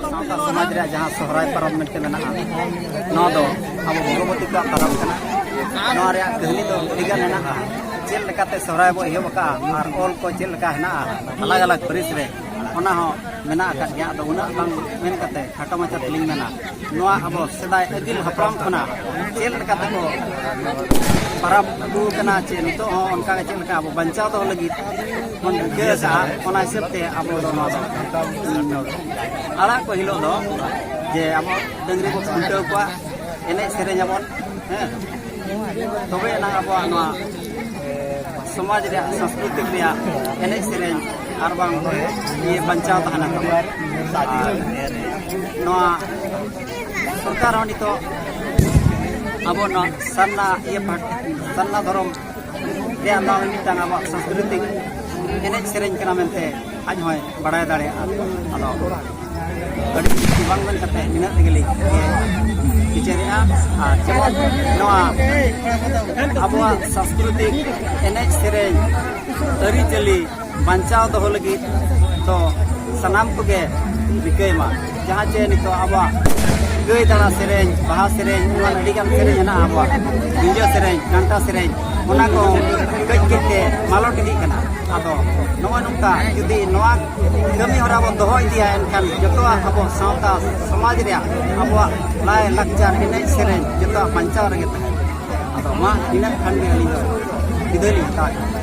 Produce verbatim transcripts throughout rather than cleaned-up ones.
ᱥᱟᱶᱛᱟ ᱥᱚᱢᱟᱡᱽ ᱨᱮᱭᱟᱜ ᱡᱟᱦᱟᱸ ᱥᱚᱦᱨᱟᱭ ᱯᱚᱨᱚᱵᱽ ᱢᱮᱱᱛᱮ ᱢᱮᱱᱟᱜᱼᱟ, ᱱᱚᱣᱟ ᱫᱚ ᱟᱵᱚ ᱵᱷᱚᱜᱚᱵᱚᱛᱤ ᱠᱚᱣᱟᱜ ᱯᱚᱨᱚᱵᱽ ᱠᱟᱱᱟ᱾ ᱱᱚᱣᱟ ᱨᱮᱭᱟᱜ ᱠᱟᱹᱦᱱᱤ ᱫᱚ ᱟᱹᱰᱤᱜᱟᱱ ᱢᱮᱱᱟᱜᱼᱟ᱾ ᱪᱮᱫ ᱞᱮᱠᱟᱛᱮ ᱥᱚᱦᱨᱟᱭ ᱵᱚ ᱮᱦᱚᱵ ᱟᱠᱟᱫᱼᱟ ᱟᱨ ᱚᱞ ᱠᱚ ᱪᱮᱫ ᱞᱮᱠᱟ ᱦᱮᱱᱟᱜᱼᱟ ᱟᱞᱟᱜᱽ ᱟᱞᱟᱜᱽ ᱯᱟᱹᱨᱤᱥ ᱨᱮ, ᱚᱱᱟ ᱦᱚᱸ ᱢᱮᱱᱟᱜ ᱟᱠᱟᱫ ᱜᱮᱭᱟ᱾ ᱟᱫᱚ ᱩᱱᱟᱹᱜ ᱵᱟᱝ ᱢᱮᱱ ᱠᱟᱛᱮ ᱠᱷᱟᱴᱚ ᱢᱟᱪᱷᱟ ᱛᱮᱞᱤᱧ ᱢᱮᱱᱟ, ᱱᱚᱣᱟ ᱟᱵᱚ ᱥᱮᱫᱟᱭ ᱟᱹᱜᱤᱞ ᱦᱟᱯᱲᱟᱢ ᱠᱷᱚᱱᱟᱜ ᱪᱮᱫ ᱞᱮᱠᱟ ᱛᱮᱠᱚ ᱯᱟᱨᱟᱵᱽ ᱟᱹᱜᱩ ᱟᱠᱟᱱᱟ, ᱪᱮ ᱱᱤᱛᱚᱜ ᱦᱚᱸ ᱚᱱᱠᱟ ᱜᱮ ᱪᱮᱫ ᱞᱮᱠᱟ ᱟᱵᱚ ᱵᱟᱧᱪᱟᱣ ᱫᱚᱦᱚ ᱞᱟᱹᱜᱤᱫ ᱵᱚᱱ ᱨᱤᱠᱟᱹ ᱟᱠᱟᱫᱼᱟ, ᱚᱱᱟ ᱦᱤᱥᱟᱹᱵ ᱛᱮ ᱟᱵᱚ ᱫᱚ ᱱᱚᱣᱟ ᱫᱚ ᱟᱲᱟᱜ ᱠᱚ ᱦᱤᱞᱳᱜ ᱫᱚ ᱡᱮ ᱟᱵᱚ ᱰᱟᱹᱝᱨᱤ ᱵᱚ ᱠᱷᱩᱱᱴᱟᱹᱣ ᱠᱚᱣᱟ, ᱮᱱᱮᱡ ᱥᱮᱨᱮᱧ ᱟᱵᱚᱱ, ᱦᱮᱸ, ᱛᱚᱵᱮ ᱮᱱᱟᱝ ᱟᱵᱚᱣᱟᱜ ᱱᱚᱣᱟ ᱥᱚᱢᱟᱡᱽ ᱨᱮᱭᱟᱜ ᱥᱟᱝᱥᱠᱨᱤᱛᱤᱠ ᱨᱮᱭᱟᱜ ᱮᱱᱮᱡ ᱥᱮᱨᱮᱧ ᱟᱨ ᱵᱟᱝ ᱤᱭᱟᱹ ᱵᱟᱧᱪᱟᱣ ᱛᱟᱦᱮᱱᱟ ᱛᱟᱵᱚᱱ᱾ ᱟᱨ ᱱᱚᱣᱟ ᱥᱚᱨᱠᱟᱨ ᱦᱚᱸ ᱱᱤᱛᱚᱜ ᱟᱵᱚ ᱱᱚᱣᱟ ᱥᱟᱨᱱᱟ ᱤᱭᱟᱹ ᱯᱟᱦᱴ-, ᱥᱟᱨᱱᱟ ᱫᱷᱚᱨᱚᱢ ᱨᱮᱭᱟᱜ ᱱᱚᱣᱟ ᱢᱤᱫᱴᱟᱝ ᱟᱵᱚᱣᱟᱜ ᱥᱟᱝᱥᱠᱨᱤᱛᱤᱠ ᱮᱱᱮᱡ ᱥᱮᱨᱮᱧ ᱠᱟᱱᱟ ᱢᱮᱱᱛᱮ ᱟᱡ ᱦᱚᱸᱭ ᱵᱟᱲᱟᱭ ᱫᱟᱲᱮᱭᱟᱜᱼᱟ᱾ ᱟᱫᱚ ᱟᱹᱰᱤ ᱠᱤᱪᱷᱩ ᱵᱟᱝ ᱢᱮᱱ ᱠᱟᱛᱮ ᱱᱤᱱᱟᱹᱜ ᱛᱮᱜᱮ ᱞᱤᱧ ᱵᱤᱪᱟᱹᱨᱮᱜᱼᱟ᱾ ᱟᱨ ᱡᱮᱢᱚᱱ ᱱᱚᱣᱟ ᱟᱵᱚᱣᱟᱜ ᱥᱟᱝᱥᱠᱨᱤᱛᱤᱠ ᱮᱱᱮᱡ ᱥᱮᱨᱮᱧ ᱟᱹᱨᱤᱪᱟᱹᱞᱤ ᱵᱟᱧᱪᱟᱣ ᱫᱚᱦᱚ ᱞᱟᱹᱜᱤᱫ ᱫᱚ ᱥᱟᱱᱟᱢ ᱠᱚᱜᱮ ᱨᱤᱠᱟᱹᱭ ᱢᱟ᱾ ᱡᱟᱦᱟᱸ ᱪᱮ ᱱᱤᱛᱚᱜ ᱟᱵᱚᱣᱟᱜ ᱜᱟᱹᱭ ᱫᱟᱬᱟ ᱥᱮᱨᱮᱧ, ᱵᱟᱦᱟ ᱥᱮᱨᱮᱧ, ᱮᱢᱟᱱ ᱟᱹᱰᱤ ᱜᱟᱱ ᱥᱮᱨᱮᱧ ᱦᱮᱱᱟᱜᱼᱟ ᱟᱵᱚᱣᱟᱜ, ᱨᱤᱸᱡᱟᱹ ᱥᱮᱨᱮᱧ, ᱰᱟᱱᱴᱟ ᱥᱮᱨᱮᱧ, ᱚᱱᱟ ᱠᱚ ᱠᱟᱹᱡ ᱠᱟᱹᱡ ᱛᱮ ᱢᱟᱞᱚᱴ ᱤᱫᱤᱜ ᱠᱟᱱᱟ᱾ ᱟᱫᱚ ᱱᱚᱜᱼᱚᱭ ᱱᱚᱝᱠᱟ ᱡᱩᱫᱤ ᱱᱚᱣᱟ ᱠᱟᱹᱢᱤ ᱦᱚᱨᱟ ᱵᱚᱱ ᱫᱚᱦᱚ ᱤᱫᱤᱭᱟ, ᱮᱱᱠᱷᱟᱱ ᱡᱚᱛᱚᱣᱟᱜ ᱟᱵᱚ ᱥᱟᱶᱛᱟ ᱥᱚᱢᱟᱡᱽ ᱨᱮᱭᱟᱜ ᱟᱵᱚᱣᱟᱜ ᱞᱟᱭ ᱞᱟᱠᱪᱟᱨ, ᱮᱱᱮᱡ ᱥᱮᱨᱮᱧ ᱡᱚᱛᱚᱣᱟᱜ ᱵᱟᱧᱪᱟᱣ ᱨᱮᱜᱮ ᱛᱟᱦᱮᱱᱟ᱾ ᱟᱫᱚ ᱢᱟ ᱤᱱᱟᱹᱜ ᱠᱷᱟᱱ ᱜᱮ ᱟᱹᱞᱤᱧ ᱫᱚ ᱵᱤᱫᱟᱹᱭ ᱞᱤᱧ ᱦᱟᱛᱟᱣ ᱮᱫᱟ᱾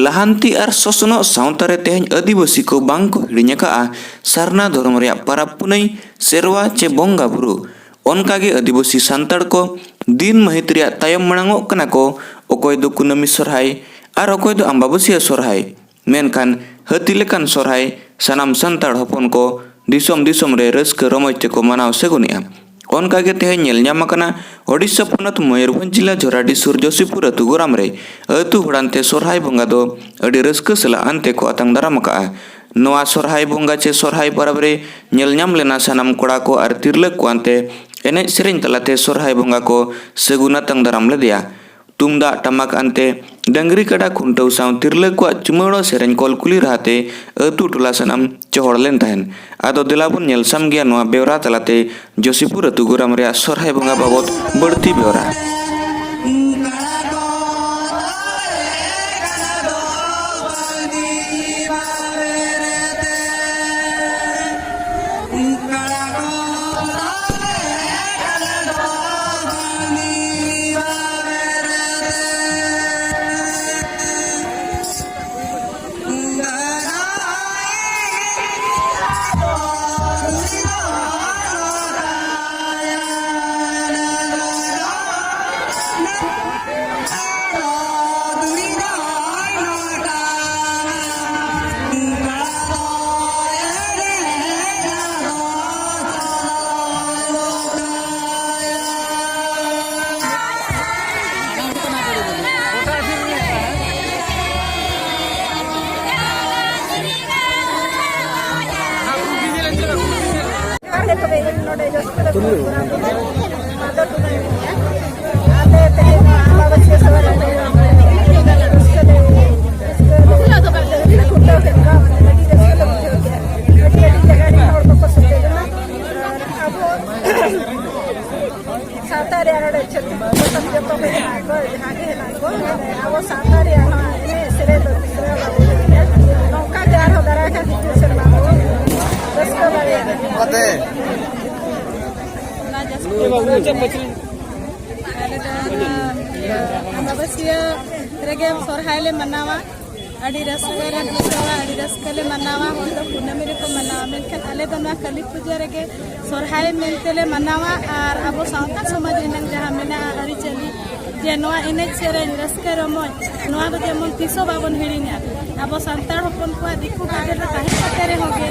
ᱞᱟᱦᱟᱱᱛᱤ ᱟᱨ ᱥᱚᱥᱱᱚᱜ ᱥᱟᱶᱛᱟ ᱨᱮ ᱛᱮᱦᱮᱧ ᱟᱹᱫᱤᱵᱟᱹᱥᱤ ᱠᱚ ᱵᱟᱝ ᱠᱚ ᱦᱤᱲᱤᱧ ᱟᱠᱟᱫᱼᱟ ᱥᱟᱨᱱᱟ ᱫᱷᱚᱨᱚᱢ ᱨᱮᱭᱟᱜ ᱯᱟᱨᱟᱵᱽ ᱯᱩᱱᱟᱹᱭ, ᱥᱮᱨᱣᱟ ᱪᱮ ᱵᱚᱸᱜᱟ ᱵᱩᱨᱩ᱾ ᱚᱱᱠᱟᱜᱮ ᱟᱹᱫᱤᱵᱟᱹᱥᱤ ᱥᱟᱱᱛᱟᱲ ᱠᱚ ᱫᱤᱱ ᱢᱟᱹᱦᱤᱛ ᱨᱮᱭᱟᱜ ᱛᱟᱭᱚᱢ ᱢᱟᱲᱟᱝᱚᱜ ᱠᱟᱱᱟ ᱠᱚ, ᱚᱠᱚᱭ ᱫᱚ ᱠᱩᱱᱟᱹᱢᱤ ᱥᱚᱨᱦᱟᱭ ᱟᱨ ᱚᱠᱚᱭ ᱫᱚ ᱟᱢᱵᱟᱵᱟᱹᱥᱭᱟᱹ ᱥᱚᱨᱦᱟᱭ᱾ ᱢᱮᱱᱠᱷᱟᱱ ᱦᱟᱹᱛᱤ ᱞᱮᱠᱟᱱ ᱥᱚᱨᱦᱟᱭ ᱥᱟᱱᱟᱢ ᱥᱟᱱᱛᱟᱲ ᱦᱚᱯᱚᱱ ᱠᱚ ᱫᱤᱥᱚᱢ ᱫᱤᱥᱚᱢ ᱨᱮ ᱨᱟᱹᱥᱠᱟᱹ ᱨᱚᱢᱚᱡᱽ ᱛᱮᱠᱚ ᱢᱟᱱᱟᱣ ᱥᱟᱹᱜᱩᱱᱮᱜᱼᱟ᱾ ᱚᱱᱠᱟ ᱜᱮ ᱛᱮᱦᱮᱧ ᱧᱮᱞ ᱧᱟᱢ ᱟᱠᱟᱱᱟ, ᱳᱰᱤᱥᱟ ᱯᱚᱱᱚᱛ ᱢᱚᱭᱩᱨᱵᱷᱚᱸᱡᱽ ᱡᱤᱞᱟ ᱡᱷᱚᱨᱟᱰᱤ ᱥᱩᱨ ᱡᱚᱥᱤᱯᱩᱨ ᱟᱹᱛᱩ ᱜᱚᱨᱟᱢ ᱨᱮ ᱟᱹᱛᱩ ᱦᱚᱲᱟᱱᱛᱮ ᱥᱚᱨᱦᱟᱭ ᱵᱚᱸᱜᱟ ᱫᱚ ᱟᱹᱰᱤ ᱨᱟᱹᱥᱠᱟᱹ ᱥᱟᱞᱟᱜ ᱟᱱᱛᱮ ᱠᱚ ᱟᱛᱟᱝ ᱫᱟᱨᱟᱢ ᱟᱠᱟᱫᱼᱟ᱾ ᱱᱚᱣᱟ ᱥᱚᱨᱦᱟᱭ ᱵᱚᱸᱜᱟ ᱪᱮ ᱥᱚᱨᱦᱟᱭ ᱯᱚᱨᱚᱵᱽ ᱨᱮ ᱧᱮᱞ ᱧᱟᱢ ᱞᱮᱱᱟ ᱥᱟᱱᱟᱢ ᱠᱚᱲᱟ ᱠᱚ ᱟᱨ ᱛᱤᱨᱞᱟᱹ ᱠᱚ ᱟᱱᱛᱮ ᱮᱱᱮᱡ ᱥᱮᱨᱮᱧ ᱛᱟᱞᱟᱛᱮ ᱥᱚᱨᱦᱟᱭ ᱵᱚᱸᱜᱟ ᱠᱚ ᱥᱟᱹᱜᱩᱱ ᱟᱛᱟᱝ ᱫᱟᱨᱟᱢ ᱞᱮᱫᱮᱭᱟ᱾ ᱛᱩᱢᱫᱟᱜ ᱴᱟᱢᱟᱠ ᱟᱱᱛᱮ ᱰᱟᱹᱝᱨᱤ ᱠᱟᱰᱟ ᱠᱷᱩᱱᱴᱟᱹᱣ ᱥᱟᱶ ᱛᱤᱨᱞᱟᱹ ᱠᱚᱣᱟᱜ ᱪᱩᱢᱟᱹᱲᱟ ᱥᱮᱨᱮᱧ ᱠᱚᱞ ᱠᱩᱞᱤ ᱨᱟᱦᱟᱛᱮ ᱟᱹᱛᱩ ᱴᱚᱞᱟ ᱥᱟᱱᱟᱢ ᱪᱚᱦᱚᱲ ᱞᱮᱱ ᱛᱟᱦᱮᱸᱱ᱾ ᱟᱫᱚ ᱫᱮᱞᱟ ᱵᱚᱱ ᱧᱮᱞ ᱥᱟᱢ ᱜᱮᱭᱟ ᱱᱚᱣᱟ ᱵᱮᱣᱨᱟ ᱛᱟᱞᱟᱛᱮ ᱡᱳᱥᱤᱯᱩᱨ ᱟᱹᱛᱩ ᱜᱚᱨᱟᱢ ᱨᱮᱭᱟᱜ ᱥᱚᱨᱦᱟᱭ ᱵᱚᱸᱜᱟ ᱵᱟᱵᱚᱛ ᱵᱟᱹᱲᱛᱤ ᱵᱮᱣᱨᱟ᱾ ᱡᱚᱦᱟᱨ ᱜᱮ, ᱛᱚᱵᱮ ᱤᱧ ᱱᱚᱰᱮ ᱡᱚᱥᱯᱩᱨ ᱟᱹᱛᱩ ᱨᱮ ᱢᱟᱫᱚ ᱴᱩᱰᱩ ᱢᱮᱱᱟᱭᱟ᱾ ᱟᱞᱮ ᱛᱮᱦᱮᱧ ᱱᱚᱣᱟ ᱟᱢᱵᱟᱵᱟᱹᱥᱭᱟᱹ ᱥᱚᱦᱨᱟᱭ ᱨᱮ ᱨᱟᱹᱥᱠᱟᱹ ᱞᱮ, ᱨᱟᱹᱥᱠᱟᱹ ᱞᱮ ᱠᱷᱩᱱᱴᱟᱹᱣ ᱠᱮᱫ ᱠᱚᱣᱟ, ᱢᱟᱱᱮ ᱟᱹᱰᱤ ᱨᱟᱹᱥᱠᱟᱹ ᱞᱮ ᱵᱩᱡᱷᱟᱹᱣ ᱠᱮᱫᱼᱟ᱾ ᱟᱹᱰᱤ ᱟᱹᱰᱤ ᱡᱟᱭᱜᱟ ᱨᱮᱱ ᱦᱚᱲ ᱠᱚᱠᱚ ᱥᱮᱴᱮᱨ ᱞᱮᱱᱟ᱾ ᱟᱨ ᱟᱵᱚ ᱥᱟᱶᱛᱟ ᱨᱮᱭᱟᱜ ᱱᱚᱰᱮ ᱪᱷᱟᱹᱛᱤᱠ ᱡᱚᱛᱚ ᱡᱚᱛᱚ ᱠᱚ ᱡᱟᱦᱟᱸ ᱠᱚ, ᱡᱟᱦᱟᱸ ᱜᱮ ᱦᱮᱱᱟᱜ ᱠᱚ, ᱟᱵᱚ ᱥᱟᱶᱛᱟ ᱨᱮᱭᱟᱜ ᱱᱚᱣᱟ ᱮᱱᱮᱡ ᱥᱮᱨᱮᱧ ᱫᱚ ᱵᱤᱥᱨᱟᱹᱣ ᱵᱟᱵᱚᱱ ᱜᱤᱰᱤᱭᱟ᱾ ᱱᱚᱝᱠᱟ ᱜᱮ ᱟᱨᱦᱚᱸ ᱫᱟᱨᱟᱭ ᱠᱟᱱ ᱦᱤᱡᱩᱜ ᱥᱮᱨᱢᱟ ᱵᱚᱱ ᱨᱟᱹᱥᱠᱟᱹ ᱫᱟᱲᱮᱭᱟᱜᱼᱟ᱾ ᱚᱱᱟ ᱡᱟᱹᱥᱛᱤ ᱟᱞᱮ ᱫᱚ ᱱᱚᱣᱟ ᱟᱢᱵᱟᱵᱟᱹᱥᱭᱟᱹ ᱨᱮᱜᱮ ᱥᱚᱨᱦᱟᱭ ᱞᱮ ᱢᱟᱱᱟᱣᱟ᱾ ᱟᱹᱰᱤ ᱨᱟᱹᱥᱠᱟᱹ ᱞᱮ ᱵᱩᱡᱷᱟᱹᱣᱟ, ᱟᱹᱰᱤ ᱨᱟᱹᱥᱠᱟᱹ ᱞᱮ ᱢᱟᱱᱟᱣᱟ᱾ ᱦᱚᱲ ᱫᱚ ᱠᱩᱱᱟᱹᱢᱤ ᱨᱮᱠᱚ ᱢᱟᱱᱟᱣᱟ, ᱢᱮᱱᱠᱷᱟᱱ ᱟᱞᱮ ᱫᱚ ᱱᱚᱣᱟ ᱠᱟᱹᱞᱤ ᱯᱩᱡᱟᱹ ᱨᱮᱜᱮ ᱥᱚᱨᱦᱟᱭ ᱢᱮᱱᱛᱮ ᱞᱮ ᱢᱟᱱᱟᱣᱟ᱾ ᱟᱨ ᱟᱵᱚ ᱥᱟᱶᱛᱟ ᱥᱚᱢᱟᱡᱽ ᱨᱮᱱᱟᱜ ᱡᱟᱦᱟᱸ ᱢᱮᱱᱟᱜᱼᱟ ᱟᱹᱨᱤᱪᱟᱹᱞᱤ, ᱡᱮ ᱱᱚᱣᱟ ᱮᱱᱮᱡ ᱥᱮᱨᱮᱧ ᱨᱟᱹᱥᱠᱟᱹ ᱨᱚᱢᱚᱡᱽ, ᱱᱚᱣᱟ ᱫᱚ ᱡᱮᱢᱚᱱ ᱛᱤᱥ ᱦᱚᱸ ᱵᱟᱵᱚᱱ ᱦᱤᱲᱤᱧᱟ᱾ ᱟᱵᱚ ᱥᱟᱱᱛᱟᱲ ᱦᱚᱯᱚᱱ ᱠᱚᱣᱟᱜ ᱫᱤᱠᱩ ᱜᱟᱫᱮᱞ ᱨᱮ ᱛᱟᱦᱮᱸ ᱠᱟᱛᱮ ᱨᱮᱦᱚᱸ ᱜᱮ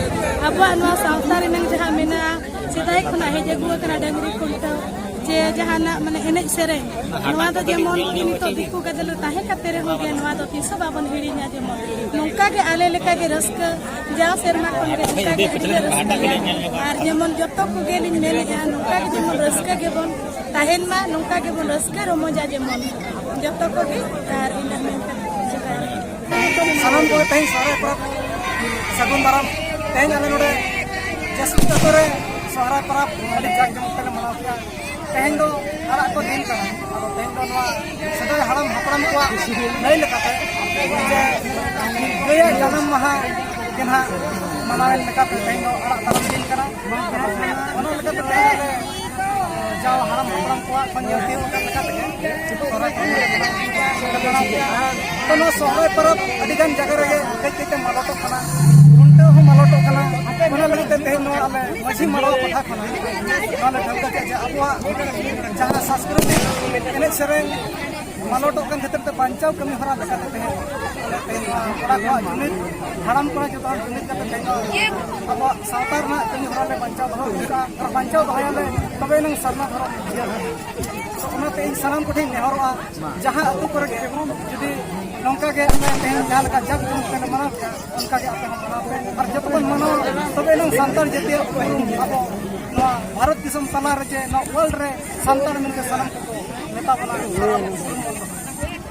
ᱟᱵᱚᱣᱟᱜ ᱱᱚᱣᱟ ᱥᱟᱶᱛᱟ ᱨᱮᱱᱟᱜ ᱡᱟᱦᱟᱸ ᱢᱮᱱᱟᱜᱼᱟ, ᱥᱮᱫᱟᱭ ᱠᱷᱚᱱᱟᱜ ᱦᱮᱡ ᱟᱹᱜᱩ ᱟᱠᱟᱱᱟ ᱰᱟᱹᱝᱨᱤ ᱠᱷᱩᱱᱴᱟᱹᱣ, ᱡᱮ ᱡᱟᱦᱟᱱᱟᱜ ᱢᱟᱱᱮ ᱮᱱᱮᱡ ᱥᱮᱨᱮᱧ, ᱱᱚᱣᱟ ᱫᱚ ᱡᱮᱢᱚᱱ ᱱᱤᱛᱚᱜ ᱫᱤᱠᱩ ᱜᱟᱫᱮᱞ ᱨᱮ ᱛᱟᱦᱮᱸ ᱠᱟᱛᱮ ᱨᱮᱦᱚᱸ ᱜᱮ ᱱᱚᱣᱟ ᱫᱚ ᱛᱤᱥ ᱦᱚᱸ ᱵᱟᱵᱚᱱ ᱦᱤᱲᱤᱧᱟ᱾ ᱡᱮᱢᱚᱱ ᱱᱚᱝᱠᱟ ᱜᱮ ᱟᱞᱮ ᱞᱮᱠᱟ ᱜᱮ ᱨᱟᱹᱥᱠᱟᱹ ᱡᱟᱣ ᱥᱮᱨᱢᱟ ᱠᱷᱚᱱ ᱜᱮ ᱱᱚᱝᱠᱟ ᱜᱮ ᱟᱹᱰᱤ ᱞᱮ ᱨᱟᱹᱥᱠᱟᱹᱭᱟ᱾ ᱟᱨ ᱡᱮᱢᱚᱱ ᱡᱚᱛᱚ ᱠᱚᱜᱮ ᱞᱤᱧ ᱢᱮᱱᱮᱫᱼᱟ, ᱱᱚᱝᱠᱟ ᱜᱮ ᱡᱮᱢᱚᱱ ᱨᱟᱹᱥᱠᱟᱹ ᱜᱮᱵᱚᱱ ᱛᱟᱦᱮᱱ ᱢᱟ, ᱱᱚᱝᱠᱟ ᱜᱮᱵᱚᱱ ᱨᱟᱹᱥᱠᱟᱹ ᱨᱚᱢᱚᱡᱟ ᱡᱮᱢᱚᱱ᱾ ᱡᱚᱛᱚ ᱠᱚᱜᱮ ᱟᱨ ᱤᱱᱟᱹ ᱢᱮᱱᱛᱮ ᱥᱟᱱᱟᱢ ᱠᱚᱜᱮ ᱛᱮᱦᱮᱧ ᱥᱚᱦᱨᱟᱭ ᱯᱚᱨᱚᱵᱽ ᱥᱟᱹᱜᱩᱱ ᱫᱟᱨᱟᱢ᱾ ᱛᱮᱦᱮᱧ ᱟᱞᱮ ᱱᱚᱰᱮ ᱡᱟᱹᱥᱛᱤ ᱟᱛᱳ ᱨᱮ ᱥᱚᱦᱨᱟᱭ ᱯᱚᱨᱚᱵᱽ ᱟᱹᱰᱤ ᱡᱟᱠ ᱡᱚᱢᱚᱠ ᱛᱮᱞᱮ ᱢᱟᱱᱟᱣ ᱠᱮᱫᱟ᱾ ᱛᱮᱦᱮᱧ ᱫᱚ ᱟᱲᱟᱜ ᱠᱚ ᱫᱤᱱ ᱠᱟᱱᱟ᱾ ᱟᱫᱚ ᱛᱮᱦᱮᱧ ᱫᱚ ᱱᱚᱣᱟ ᱥᱮᱫᱟᱭ ᱦᱟᱲᱟᱢ ᱦᱟᱯᱲᱟᱢ ᱠᱚᱣᱟᱜ ᱞᱟᱹᱭ ᱞᱮᱠᱟᱛᱮ ᱡᱮ ᱜᱟᱹᱭᱟᱜ ᱡᱟᱱᱟᱢ ᱢᱟᱦᱟ ᱜᱮ ᱱᱟᱦᱟᱜ ᱢᱟᱱᱟᱣᱮᱱ ᱞᱮᱠᱟᱛᱮ ᱛᱮᱦᱮᱧ ᱫᱚ ᱟᱲᱟᱜ ᱫᱟᱨᱟᱢ ᱫᱤᱱ ᱠᱟᱱᱟ᱾ ᱚᱱᱟ ᱞᱮᱠᱟᱛᱮ ᱛᱮᱦᱮᱧ ᱟᱞᱮ ᱡᱟᱣ ᱦᱟᱲᱟᱢ ᱦᱟᱯᱲᱟᱢ ᱠᱚᱣᱟᱜ ᱠᱷᱚᱱ ᱧᱮᱞ ᱛᱤᱭᱳᱜ ᱟᱠᱟᱱ ᱞᱮᱠᱟ ᱛᱮᱜᱮ ᱥᱚᱦᱨᱟᱭ ᱯᱚᱨᱚᱵᱽ ᱞᱮ ᱢᱟᱱᱟᱣ ᱜᱮᱭᱟ᱾ ᱛᱚ, ᱱᱚᱣᱟ ᱥᱚᱦᱨᱟᱭ ᱯᱚᱨᱚᱵᱽ ᱟᱹᱰᱤ ᱜᱟᱱ ᱡᱟᱭᱜᱟ ᱨᱮᱜᱮ ᱠᱟᱹᱡ ᱠᱟᱹᱡ ᱛᱮ ᱢᱟᱞᱚᱴᱚᱜ ᱠᱟᱱᱟ, ᱠᱷᱩᱱᱴᱟᱹᱣ ᱦᱚᱸ ᱢᱟᱞᱚᱴᱚᱜ ᱠᱟᱱᱟ᱾ ᱚᱱᱟ ᱞᱟᱹᱜᱤᱫ ᱛᱮ ᱛᱮᱦᱮᱧ ᱱᱚᱣᱟ ᱟᱞᱮ ᱢᱟᱹᱡᱷᱤ ᱢᱟᱰᱣᱟ ᱯᱟᱦᱴᱟ ᱠᱷᱚᱱᱟᱜ ᱱᱚᱣᱟ ᱞᱮ ᱴᱷᱟᱹᱣᱠᱟᱹ ᱠᱮᱫ ᱡᱮ ᱟᱵᱚᱣᱟᱜ ᱡᱟᱦᱟᱸ ᱥᱟᱝᱥᱠᱨᱤᱛᱤᱠ ᱮᱱᱮᱡ ᱥᱮᱨᱮᱧ ᱢᱟᱞᱚᱴᱚᱜ ᱠᱟᱱ ᱠᱷᱟᱹᱛᱤᱨ ᱛᱮ ᱵᱟᱧᱪᱟᱣ ᱠᱟᱹᱢᱤ ᱦᱚᱨᱟ ᱞᱮᱠᱟᱛᱮ ᱛᱮᱦᱮᱧ ᱟᱞᱮ ᱛᱮᱦᱮᱧ ᱱᱚᱣᱟ ᱠᱚᱲᱟ ᱠᱚᱣᱟᱜ ᱡᱩᱢᱤᱫ, ᱦᱟᱲᱟᱢ ᱠᱚᱲᱟ ᱡᱚᱛᱚ ᱦᱚᱲ ᱡᱩᱢᱤᱫ ᱠᱟᱛᱮ ᱛᱮᱦᱮᱧ ᱫᱚ ᱟᱵᱚᱣᱟᱜ ᱥᱟᱶᱛᱟ ᱨᱮᱱᱟᱜ ᱠᱟᱹᱢᱤ ᱦᱚᱨᱟ ᱞᱮ ᱵᱟᱧᱪᱟᱣ ᱫᱚᱦᱚ ᱠᱟᱜᱼᱟ ᱟᱨ ᱵᱟᱧᱪᱟᱣ ᱫᱚᱦᱚᱭᱟᱞᱮ, ᱛᱚᱵᱮ ᱮᱱᱟᱝ ᱥᱟᱨᱱᱟ ᱫᱷᱚᱨᱚᱢ ᱡᱤᱭᱟᱹᱲ ᱛᱟᱦᱮᱱᱟ᱾ ᱛᱚ, ᱚᱱᱟᱛᱮ ᱤᱧ ᱥᱟᱱᱟᱢ ᱠᱚᱴᱷᱮᱱ ᱱᱮᱦᱚᱨᱚᱜᱼᱟ, ᱡᱟᱦᱟᱸ ᱟᱹᱛᱩ ᱠᱚᱨᱮ ᱜᱮ ᱡᱩᱫᱤ ᱱᱚᱝᱠᱟ ᱜᱮ ᱟᱞᱮ ᱛᱮᱦᱮᱧ ᱡᱟᱦᱟᱸ ᱞᱮᱠᱟ ᱡᱟᱠ ᱡᱚᱢᱚᱠ ᱛᱮᱞᱮ ᱢᱟᱱᱟᱣ ᱠᱮᱫᱟ, ᱚᱱᱠᱟ ᱜᱮ ᱟᱯᱮ ᱦᱚᱸ ᱢᱟᱱᱟᱣ ᱯᱮ᱾ ᱟᱨ ᱡᱚᱛᱚ ᱵᱚᱱ ᱢᱟᱱᱟᱣᱟ, ᱛᱚᱵᱮ ᱮᱱᱟᱝ ᱥᱟᱱᱛᱟᱲ ᱡᱟᱹᱛᱤᱭᱟᱜ ᱩᱯᱨᱩᱢ ᱟᱵᱚ ᱱᱚᱣᱟ ᱵᱷᱟᱨᱚᱛ ᱫᱤᱥᱚᱢ ᱛᱟᱞᱟ ᱨᱮ ᱡᱮ ᱱᱚᱣᱟ ᱣᱟᱨᱞᱰ ᱨᱮ ᱥᱟᱱᱛᱟᱲ ᱢᱮᱱᱛᱮ ᱥᱟᱱᱟᱢ ᱠᱚᱠᱚ ᱢᱮᱛᱟ ᱵᱚᱱᱟ, ᱟᱨ ᱟᱵᱚ ᱩᱯᱨᱩᱢ ᱵᱚᱱ ᱫᱚᱦᱚᱭᱟ᱾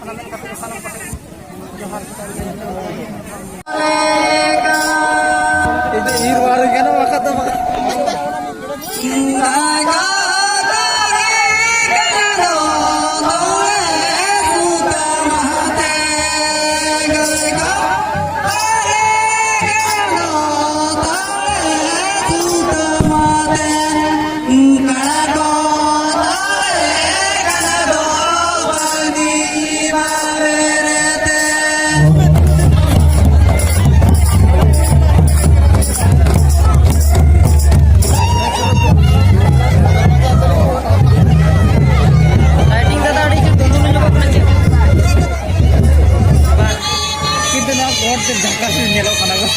ᱚᱱᱟ ᱢᱮᱱ ᱠᱟᱛᱮ ᱜᱮ ᱥᱟᱱᱟᱢ ᱠᱚᱴᱷᱮᱱ ᱡᱚᱦᱟᱨ᱾ ᱤᱧ ᱫᱚ ᱤᱨ ᱵᱟᱝ ᱜᱟᱱᱚᱜ ᱵᱟᱠᱷᱟᱡ ᱫᱚ ᱵᱟᱝ᱾ ᱞᱟᱭᱴᱤᱝ ᱫᱟᱫᱟ ᱟᱹᱰᱤ ᱡᱳᱨ ᱫᱩᱸᱫᱩᱞ ᱧᱚᱜᱚᱜ ᱠᱟᱱᱟ ᱪᱮᱫ? ᱵᱟᱝ, ᱠᱤᱱᱛᱩ ᱱᱚᱣᱟ ᱜᱚᱰ ᱛᱮ ᱡᱷᱟᱠᱟᱥ ᱧᱮᱞᱚᱜ ᱠᱟᱱᱟ ᱜᱚ᱾